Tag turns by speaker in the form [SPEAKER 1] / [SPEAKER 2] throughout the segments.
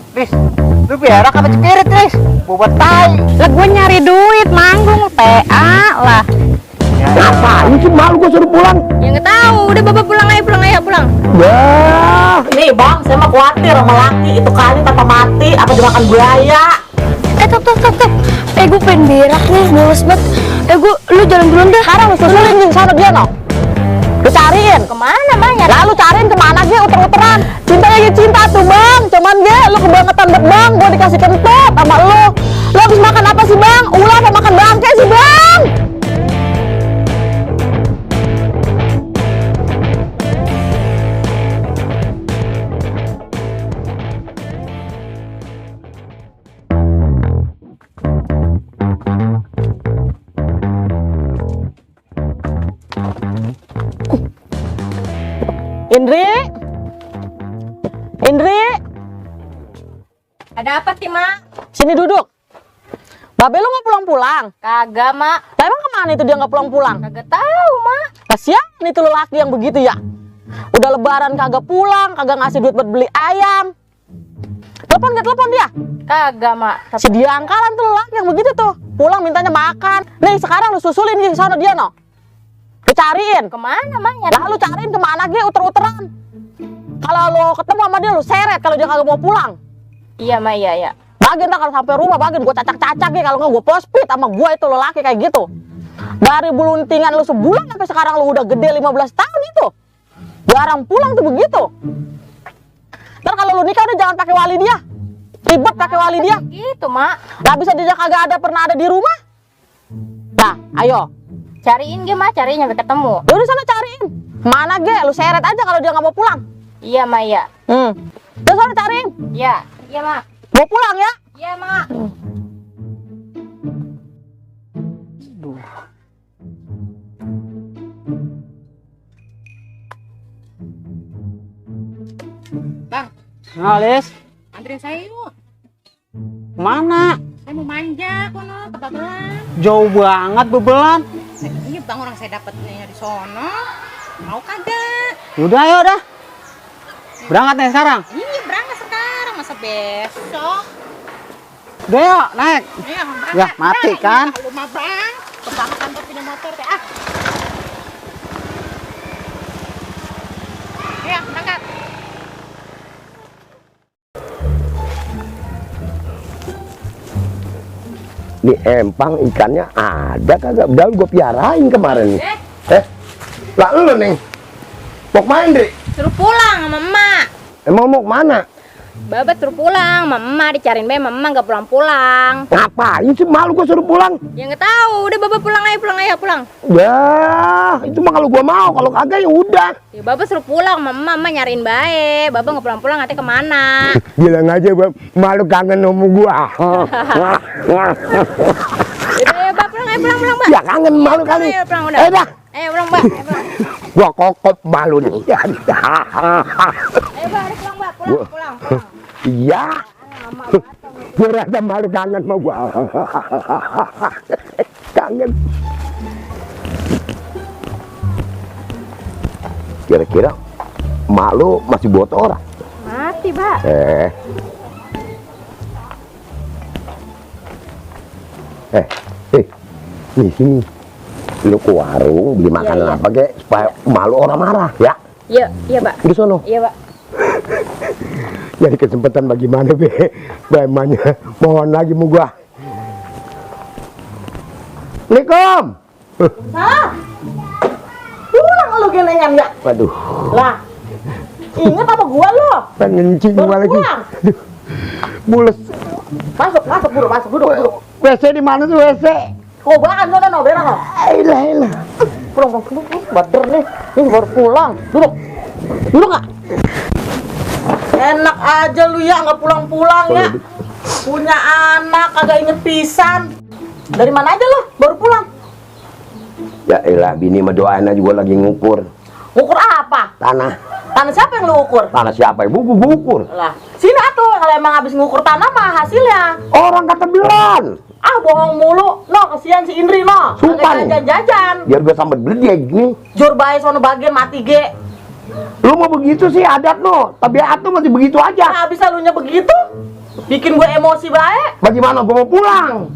[SPEAKER 1] Tris, lu berak apa cepirit, Tris? Bobot tai.
[SPEAKER 2] Lah gue nyari duit, manggung PA lah.
[SPEAKER 3] Ngapain sih malu gue suruh pulang?
[SPEAKER 2] Ya nggak tahu, udah bapak pulang aja, pulang.
[SPEAKER 3] Wah,
[SPEAKER 4] Nih bang, saya mah khawatir sama laki itu kali tanpa mati apa dimakan buaya.
[SPEAKER 2] Top. Gue pengen berak nih, males banget. Lu jalan duluan dah.
[SPEAKER 4] Sekarang lu susulin di sana dia no. Lu cariin.
[SPEAKER 2] Kemana Maya?
[SPEAKER 4] Lalu cariin kemana dia uter-uteran. Cintanya ya cinta tuh bang. Cuman dia lu kebangetan banget bang. Gua dikasih kentut sama lu. Lu habis makan apa sih bang? Ulah apa makan bangke sih bang? Indri,
[SPEAKER 2] Ada apa sih, Mak?
[SPEAKER 4] sini duduk. Babe lu nggak pulang-pulang?
[SPEAKER 2] Kagak, Mak.
[SPEAKER 4] Lah emang kemana itu dia nggak pulang-pulang?
[SPEAKER 2] Kagak tahu, Mak.
[SPEAKER 4] Kasihan itu lelaki yang begitu ya. Udah lebaran kagak pulang, kagak ngasih duit buat beli ayam. Telepon nggak telepon dia?
[SPEAKER 2] Kagak, Mak.
[SPEAKER 4] Si diangkalan tuh lelaki yang begitu tuh. Pulang mintanya makan. Nih sekarang lu susulin ke sana dia no. Lu cariin.
[SPEAKER 2] Kemana, Maya?
[SPEAKER 4] Lah lu cariin kemana dia uter-uteran. Kalau lu ketemu sama dia lu seret kalau dia kagak mau pulang.
[SPEAKER 2] Iya, Mak, iya.
[SPEAKER 4] Bagian tak kalau sampai rumah bagian gua cacak-cacak ya kalau nggak gua pospit sama gua itu lelaki kayak gitu. Dari beluntingan lu sebulan sampai sekarang lu udah gede 15 tahun itu. Jarang pulang tuh begitu. Ntar kalau lu nikah udah jangan pakai wali dia. Ribet pakai wali dia.
[SPEAKER 2] Gitu, Mak.
[SPEAKER 4] Gak bisa dia kagak ada pernah ada di rumah. Nah, ayo.
[SPEAKER 2] Cariin ge, Mak. Cariin sampai ketemu.
[SPEAKER 4] Ya udah sana cariin. Mana ge? Lu seret aja kalau dia nggak mau pulang.
[SPEAKER 2] Iya, Mak, iya.
[SPEAKER 4] Terus sana cariin.
[SPEAKER 2] Iya, Mak.
[SPEAKER 4] Mau pulang ya?
[SPEAKER 2] Iya, Mak.
[SPEAKER 1] Bang, Alis,
[SPEAKER 5] Anterin saya yuk.
[SPEAKER 1] mana?
[SPEAKER 5] Saya mau manja kono ke Babelan.
[SPEAKER 1] Jauh banget bebelan.
[SPEAKER 5] Iya bang, orang saya dapetnya di sono. Mau kagak?
[SPEAKER 1] Udah ayo dah. Berangkat nih sekarang.
[SPEAKER 5] Iya berangkat sekarang, masa besok?
[SPEAKER 1] Udah yuk, naik.
[SPEAKER 5] Iya berangkat.
[SPEAKER 1] Ya, mati kan?
[SPEAKER 5] Lu mah bang, kebangetan tuh punya motor teh ah. Iya berangkat.
[SPEAKER 3] ini empang ikannya ada kagak? Udah gue piarain kemarin nih. Lah lu nih, mau main Dri?
[SPEAKER 2] Suruh pulang sama Emak.
[SPEAKER 3] Emang mau kemana?
[SPEAKER 2] Babat suruh pulang sama Emak, dicariin be sama Emak nggak pulang-pulang.
[SPEAKER 3] Ngapain sih malu gue suruh pulang?
[SPEAKER 2] Ya nggak tahu, udah Babat pulang aja.
[SPEAKER 3] Ya, itu mah kalau gue mau, kalau kagak ya udah.
[SPEAKER 2] Ya Babat suruh pulang sama Emak nyariin bae. Babat nggak pulang-pulang nanti kemana?
[SPEAKER 3] Bilang aja Bang, malu kangen sama gua.
[SPEAKER 2] Udah ya, Bab, pulang, Bak.
[SPEAKER 3] Ya kangen malu kali.
[SPEAKER 2] Ayo pulang udah.
[SPEAKER 3] Dah,
[SPEAKER 2] Ayo pulang, Bak. Ayo pulang.
[SPEAKER 3] gua kokot malu nih.
[SPEAKER 2] Ayo, Bak, pulang, Bak. Pulang.
[SPEAKER 3] Iya. Gua rasa malu kangen sama gua. Kangen. Kira-kira malu masih buat orang.
[SPEAKER 2] Mati, Bak.
[SPEAKER 3] Nih sini. Lu ke warung beli makanan
[SPEAKER 2] Iya.
[SPEAKER 3] apa kek supaya malu orang marah ya.
[SPEAKER 2] Iya, Bak.
[SPEAKER 3] Di sono.
[SPEAKER 2] Iya, Bak.
[SPEAKER 3] Jadi kesempatan bagaimana be? Bagaimana? Mohon lagi mu gua. Assalamualaikum.
[SPEAKER 4] Pulang lu genengan ya.
[SPEAKER 3] Waduh,
[SPEAKER 4] Lah, inget apa gua lo?
[SPEAKER 3] pengen cing
[SPEAKER 4] Baru
[SPEAKER 3] gua lagi.
[SPEAKER 4] pulang.
[SPEAKER 3] Aduh, mules.
[SPEAKER 4] Masuk duduk.
[SPEAKER 3] WC di mana tuh WC?
[SPEAKER 4] Kobaan no, berak no.
[SPEAKER 3] Elah.
[SPEAKER 4] Pulang, bader nih. Ini baru pulang. Duduk nggak? Enak aja lu ya, nggak pulang-pulang ya. Punya anak, kagak inget pisan. Dari mana aja lo? Baru pulang.
[SPEAKER 3] Ya elah, bini mah doain aja gua lagi ngukur
[SPEAKER 4] Ngukur apa?
[SPEAKER 3] tanah.
[SPEAKER 4] Tanah siapa yang lu ukur?
[SPEAKER 3] Tanah siapa ya? Gua ukur.
[SPEAKER 4] Lah, sini atuh. Kalau emang habis ngukur tanah mah hasilnya.
[SPEAKER 3] Orang kata belon.
[SPEAKER 4] Ah, bohong mulu. No, kasihan si Indri no.
[SPEAKER 3] Sumpah
[SPEAKER 4] Kagak
[SPEAKER 3] nih.
[SPEAKER 4] jajan-jajan.
[SPEAKER 3] Biar gua sambet beledek nih.
[SPEAKER 4] Jur bae sono bagian mati ge.
[SPEAKER 3] Lu mau begitu sih adat lo. Tabiat lu masih begitu aja.
[SPEAKER 4] Nah, bisa lu nya begitu? Bikin gue emosi baik.
[SPEAKER 3] Bagaimana gue mau pulang?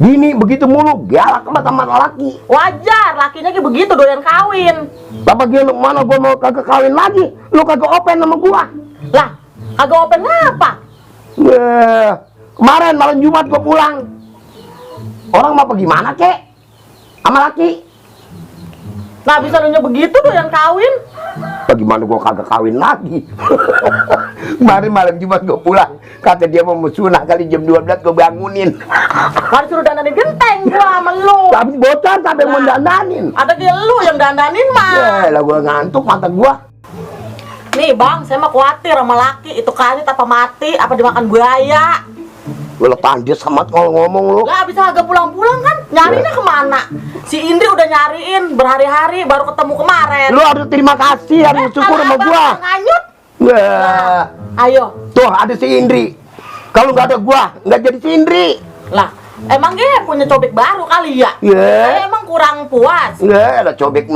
[SPEAKER 3] Bini begitu mulu, galak sama laki.
[SPEAKER 4] Wajar, lakinya kayak begitu doyan kawin.
[SPEAKER 3] Bapak gila mana gue mau kagak kawin lagi? Lu kagak open sama gua.
[SPEAKER 4] Lah, agak open apa?
[SPEAKER 3] Kemarin malam Jumat gue pulang. Orang mau pergi mana kek? Sama laki.
[SPEAKER 4] Nah bisa nanya begitu doyan kawin.
[SPEAKER 3] Bagaimana gue kagak kawin lagi? Kemarin malam Jumat gue pulang, kata dia mau sunah kali jam 12 gue bangunin.
[SPEAKER 4] Harus suruh dandanin genteng gua sama lu.
[SPEAKER 3] Habis bocor sampai mau dandanin.
[SPEAKER 4] Ada dia lu yang dandanin mah.
[SPEAKER 3] Lah gue ngantuk mata gue.
[SPEAKER 4] Nih bang, saya mah khawatir sama laki. Itu kali apa mati, apa dimakan buaya.
[SPEAKER 3] Lu tanjus sama kalau ngomong lu.
[SPEAKER 4] Gak bisa agak pulang-pulang kan? Nyarinya kemana? Si Indri udah nyariin berhari-hari baru ketemu kemarin.
[SPEAKER 3] Lu harus terima kasih, harus syukur sama gua.
[SPEAKER 4] Nganyut.
[SPEAKER 3] Nah,
[SPEAKER 4] Ayo.
[SPEAKER 3] tuh ada si Indri. Kalau nggak ada gua, nggak jadi si Indri.
[SPEAKER 4] Lah, emang dia punya cobek baru kali ya?
[SPEAKER 3] Iya.
[SPEAKER 4] Saya emang kurang puas.
[SPEAKER 3] Nggak ada cobek.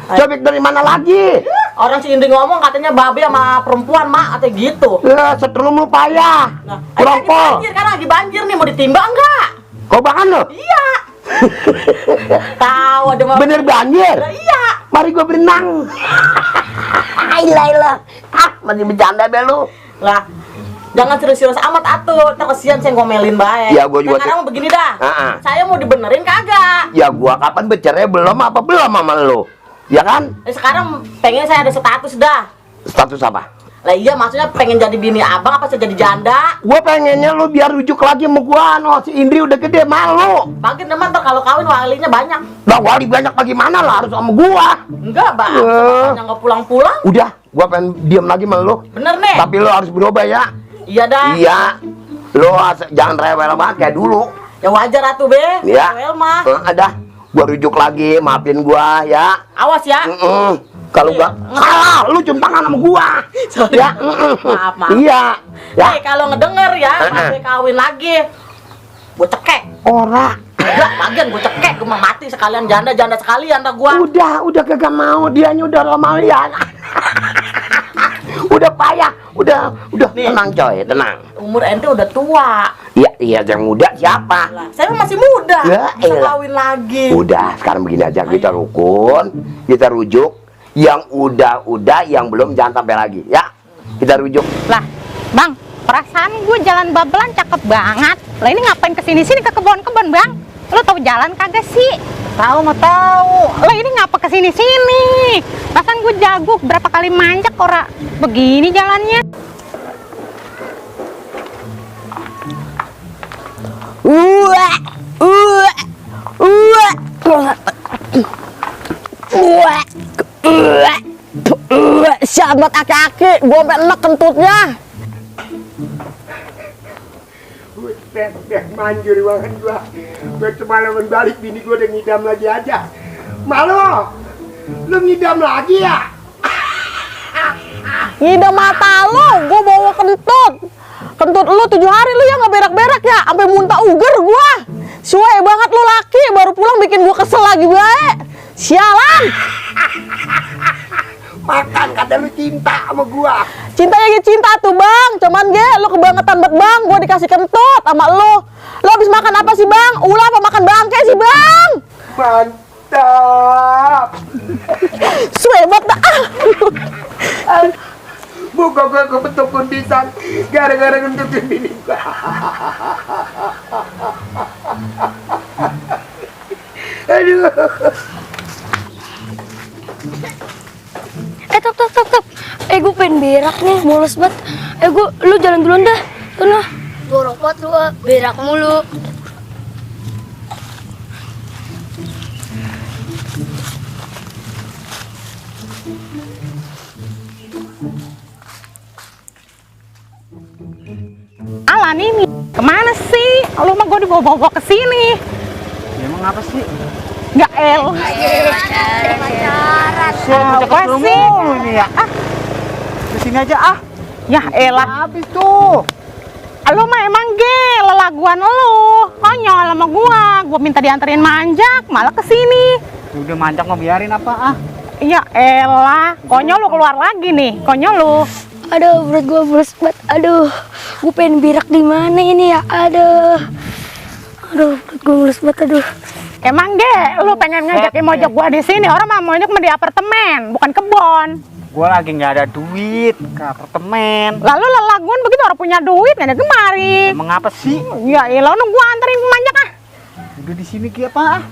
[SPEAKER 3] Cobek dari mana lagi?
[SPEAKER 4] Orang si Indri ngomong katanya babe sama perempuan mak katanya gitu.
[SPEAKER 3] Ya, setrum lu payah.
[SPEAKER 4] Nah,
[SPEAKER 3] Kurang
[SPEAKER 4] lagi
[SPEAKER 3] pol.
[SPEAKER 4] banjir kan lagi banjir nih mau ditimbang nggak?
[SPEAKER 3] Kau bahan lo?
[SPEAKER 4] Iya. Tahu ada mah.
[SPEAKER 3] Bener banjir?
[SPEAKER 4] Lah, iya.
[SPEAKER 3] Mari gua berenang. Ilah. Masih bercanda be lu.
[SPEAKER 4] Lah, jangan serius-serius amat atuh. Ntar kesian saya ngomelin baik.
[SPEAKER 3] Ya, gua juga
[SPEAKER 4] Sekarang begini dah. Saya mau dibenerin kagak?
[SPEAKER 3] Ya gua kapan bercerai belum sama lu? Ya kan?
[SPEAKER 4] Sekarang pengen saya ada status dah.
[SPEAKER 3] Status apa?
[SPEAKER 4] Lah iya maksudnya pengen jadi bini abang apa saya jadi janda?
[SPEAKER 3] Gua pengennya lu biar rujuk lagi sama gua. No, si Indri udah gede, malu.
[SPEAKER 4] Makin teman ntar kalau kawin walinya banyak.
[SPEAKER 3] Nah, wali banyak bagaimana lah, harus sama gua.
[SPEAKER 4] Enggak bang, yang nggak pulang-pulang.
[SPEAKER 3] Udah, gua pengen diam lagi sama lu.
[SPEAKER 4] Bener nih.
[SPEAKER 3] Tapi lu harus berubah ya.
[SPEAKER 4] Iya dah.
[SPEAKER 3] Iya. Lu jangan rewel banget kayak dulu.
[SPEAKER 4] Ya wajar atuh be.
[SPEAKER 3] Ya.
[SPEAKER 4] Rewel mah.
[SPEAKER 3] Ada. Gua rujuk lagi, maafin gua ya.
[SPEAKER 4] Awas ya.
[SPEAKER 3] Kalau gua salah, lu cium tangan sama gua.
[SPEAKER 4] Sorry.
[SPEAKER 3] Ya.
[SPEAKER 4] Maaf.
[SPEAKER 3] Iya. Ya.
[SPEAKER 4] Kalau ngedenger ya, pas kawin lagi, gua cekek.
[SPEAKER 3] Ora.
[SPEAKER 4] Enggak, bagian gua cekek, gua mau mati sekalian janda sekalian dah gua.
[SPEAKER 3] Udah kagak mau, dianya udah Romalian. Udah payah, udah
[SPEAKER 4] Nih.
[SPEAKER 3] tenang coy, tenang.
[SPEAKER 4] Umur ente udah tua.
[SPEAKER 3] Iya yang muda siapa?
[SPEAKER 4] Lah, saya masih muda.
[SPEAKER 3] Ya,
[SPEAKER 4] Bisa
[SPEAKER 3] elah.
[SPEAKER 4] kawin lagi.
[SPEAKER 3] Udah, sekarang begini aja, kita rukun, kita rujuk. Yang udah, yang belum jangan sampai lagi, ya. Kita rujuk.
[SPEAKER 5] Lah, Bang, perasaan gue jalan babelan cakep banget. Lah ini ngapain kesini-sini ke kebun-kebun, Bang? Lo tahu jalan kagak sih? Tahu mah tahu. Lah ini ngapa kesini-sini? Perasaan gue jago berapa kali manjak ora begini jalannya.
[SPEAKER 4] Sahabat aki-aki, gue sampai enek kentutnya.
[SPEAKER 3] Manjur banget gua. Gua semalaman balik, bini gua udah ngidam lagi aja. Malu, lu ngidam lagi ya?
[SPEAKER 4] Ngidam mata lo, gue bawa kentut. Kentut lu 7 hari lu ya nggak berak-berak ya, sampai muntah uger gua. Suwe banget lu laki, baru pulang bikin gua kesel lagi bae. Sialan.
[SPEAKER 3] Makan kata lu cinta sama gua.
[SPEAKER 4] Cintanya gitu cinta tuh bang, cuman lu kebangetan banget bang, gua dikasih kentut sama lu. Lu habis makan apa sih bang? Ulah apa makan bangke sih bang?
[SPEAKER 3] Mantap.
[SPEAKER 4] Suwe banget dah.
[SPEAKER 3] Buka gua kebetul kundisan gara-gara ngentutin bini gua. Aduh.
[SPEAKER 2] Tok. Gue pengen berak nih, mules banget. Lu jalan duluan dah. Sono. Borok banget lu, berak mulu.
[SPEAKER 5] Alah nih, kemana sih? Lo mah gue dibawa-bawa ke sini.
[SPEAKER 1] Ya, emang apa sih?
[SPEAKER 5] Nggak el. Siapa sih?
[SPEAKER 1] Ini ya. Di sini aja ah.
[SPEAKER 5] Ya elah.
[SPEAKER 1] Habis tuh.
[SPEAKER 5] Lo mah emang lelaguan lo. Konyol sama gua minta dianterin manjak, malah ke sini.
[SPEAKER 1] Udah manjak mau biarin apa ah?
[SPEAKER 5] Ya elah, konyol lo keluar lagi nih. Konyol lo.
[SPEAKER 2] Aduh, perut gue mules banget. Aduh, gue pengen berak di mana ini ya? Aduh, perut gue mules banget. Aduh.
[SPEAKER 5] Emang Ge, lu pengen ngajakin mojok gua di sini? Orang mah mojok mah di apartemen, bukan kebon.
[SPEAKER 1] Gue lagi nggak ada duit ke apartemen.
[SPEAKER 5] Lalu lelaguan begitu orang punya duit nggak ada kemari.
[SPEAKER 1] Emang apa sih?
[SPEAKER 5] Ya elah, nu gua anterin pemanjak ah.
[SPEAKER 1] Udah di sini ki apa?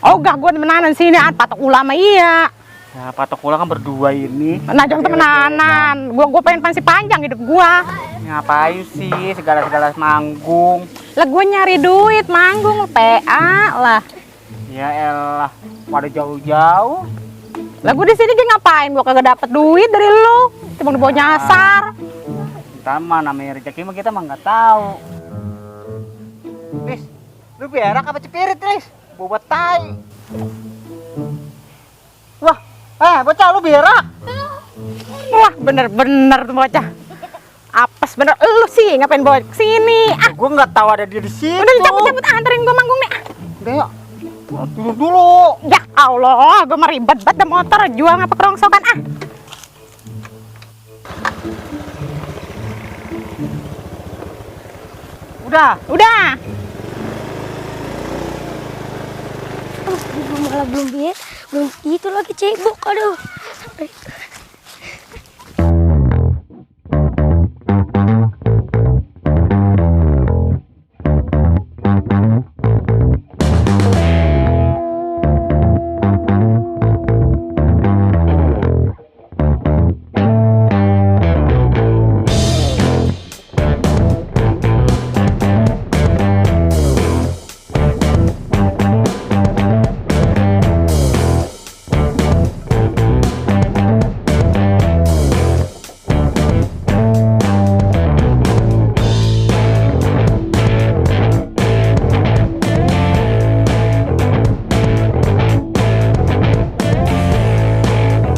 [SPEAKER 5] Oh gak, gua temenanan sini patok ulama iya.
[SPEAKER 1] Ya patok ulang kan berdua ini.
[SPEAKER 5] Najong temenanan. Gua pengen pansi panjang hidup gua.
[SPEAKER 1] Ngapain sih segala-segala manggung?
[SPEAKER 5] Lah gua nyari duit manggung PA lah.
[SPEAKER 1] Ya elah, pada jauh-jauh.
[SPEAKER 5] Lah gua di sini dia ngapain? Gua kagak dapet duit dari lu. Cuma dibawa nyasar.
[SPEAKER 1] Kita mah namanya rezeki mah kita mah nggak tahu. Tris, lu berak apa cepirit, Tris? Bobot tai. Wah, bocah lu berak.
[SPEAKER 5] Wah, bener-bener tuh bocah. Apes bener, lu sih ngapain bawa kesini? Ah,
[SPEAKER 1] Gua nggak tahu ada dia di situ.
[SPEAKER 5] udah cabut-cabut anterin gua manggung nih.
[SPEAKER 1] Udah yuk. Dulu.
[SPEAKER 5] Ya Allah, gua mah ribet banget dah motor, jual ngapa kerongsokan ah. Udah.
[SPEAKER 2] Belum itu lagi cebok. Aduh.